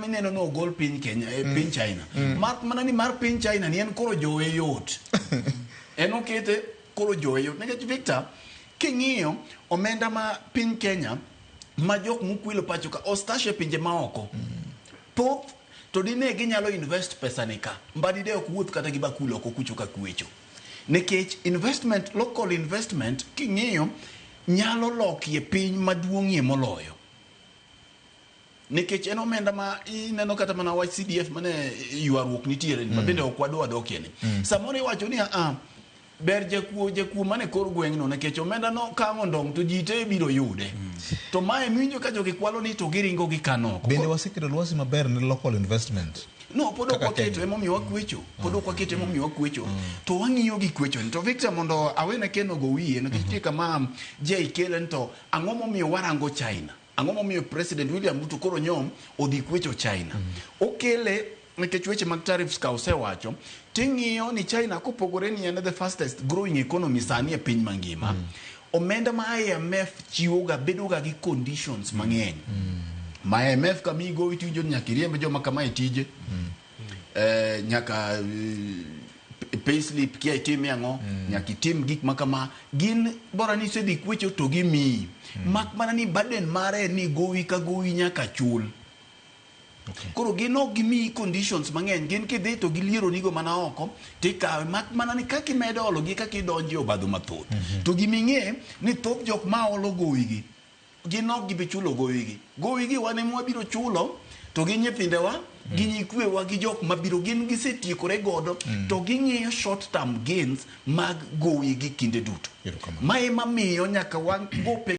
mineno ni ogol piny Kenya e piny China. Mak mana ni mar piny China ni en koro jowe yot. En okete koro jowe yot. Nikech Victor, king'iyo omenda ma piny Kenya ma jok mokwelo pacho ka ostash e pinje maoko. Thoth to dine ginyalo invest pesa ni ka. Mbadi de ok wuoth kata gi bakul oko kucho ka kwecho. Nikech investment, local investment king'iyo nyalo lokie piny maduong'ie moloyo. Nikech en omenda ma ineno kata mana wach CDF mane ywaruok nitiere ni, ma bende ok wadwa dokie ni. Samoro iwacho ni a ber jakuo jakuo mane kor gweng'no nikech omenda no ka ang' ondong' to ji te biro yude. To mae miwinjo ka jogi kwalo ni to giringo gikano oko. Bende waseketo lwasi maber ne local investment? No, pod ok Kaka waketo Kenya. emomiyo wakwecho. Pod ok waketo emomiyo wakwecho. To wang'iyo gi kwecho ni. To Victor mondo awene Ken ogo wiye nikech nitie kama Jay kele ni to ang'o momiyo warango China? Ang'o momiyo President William Ruto koro nyom odhi kwecho China? Okele nikech weche mag tariffs ka osewacho ting'iyo ni China kopogore ni en the fastest growing economy sani e piny mangima. Omenda ma IMF chiwoga bedoga gi conditions mang'eny. Ma IMF kamiyi gowi tiwinjo ni nyaka iriemb joma kama e tije. Nyaka payslip kia itim ang'o, nyaka itim gik ma kama. Gin bora ni isedhi kwecho to gimiyi. Mak mana ni burden mare en ni gowi ka gowi nyaka chul. Koro gin ok gimiyi conditions mang'eny, gin kidhi to gilieronigo mana oko tikawe, mak mana ni kaka imedo olo gi kaka idonjo e obadho mathoth. To gima ing'e ni thoth jok ma olo gowigi, gin ok gibi chulo gowigi. Gowigi wan ema wabiro chulo to gi nyithindewa, gi nyikwewa, gi jok mabiro, gin gisetiekore godo to ging'iyo short term gains mag gowigi kinde duto. Erokamano. Ma ema miyo nyaka wago